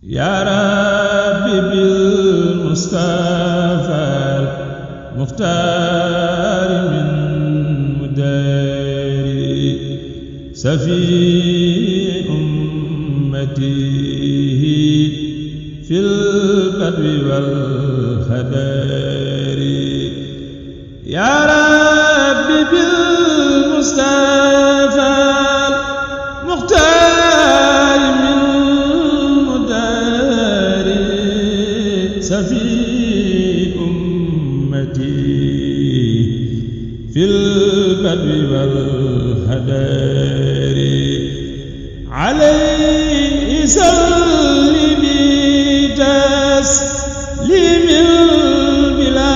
yaa rabbi bil Mustafa muxtaar min mudaari safi ummatihi fil badwi wal xadari yaa rabbi bil Mustafa muxtaar min mudaari safi في البدو والهدار عليه صل بتسليم بلا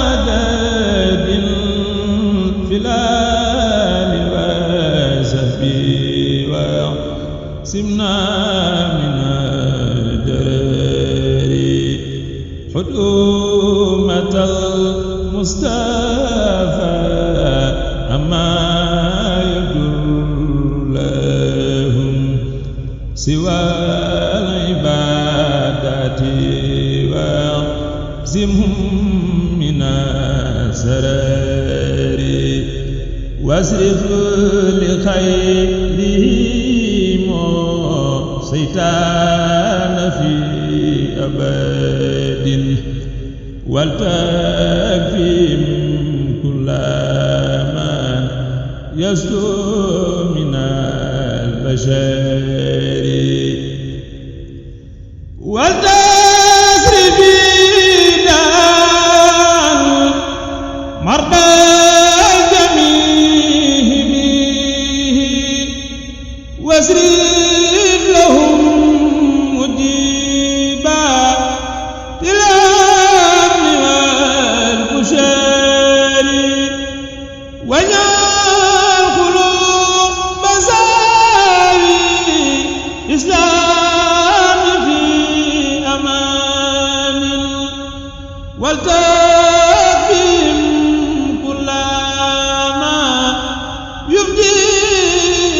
عدد في الآل وصحبه وسمنا من الدرر حكومة المصطفى أما يدور لهم سوى العبادة واعزمهم من السرر واصرف لخيرهم شيطان في أبد ولتكفهم كل من يسلو من البشر ولتسرف دار مرضى جميعهم واصرف لهم مجيبا ولتكفهم كل ما يفضي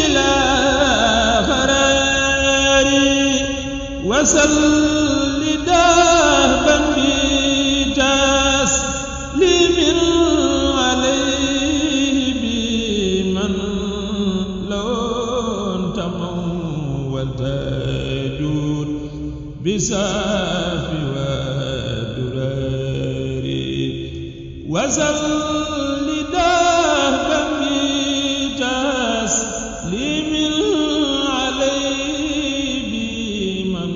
إلى قرار وسل دهبا بتسليم عليه بمن لو انتموا والتجود بسافي وزل دهبا بتسليم عليه بمن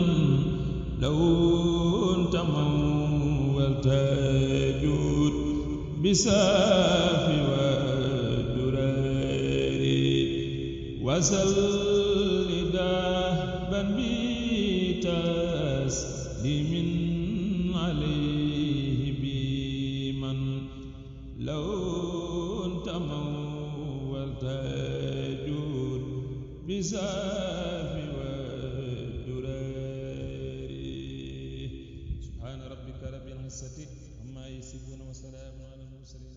لو انتموا والتجود بسافي والدرار وزل دهبا بتسليم عليه لو انتموا والتجود بسافي والدرار سبحان ربك رب العزة عما يصفون وسلام على المرسلين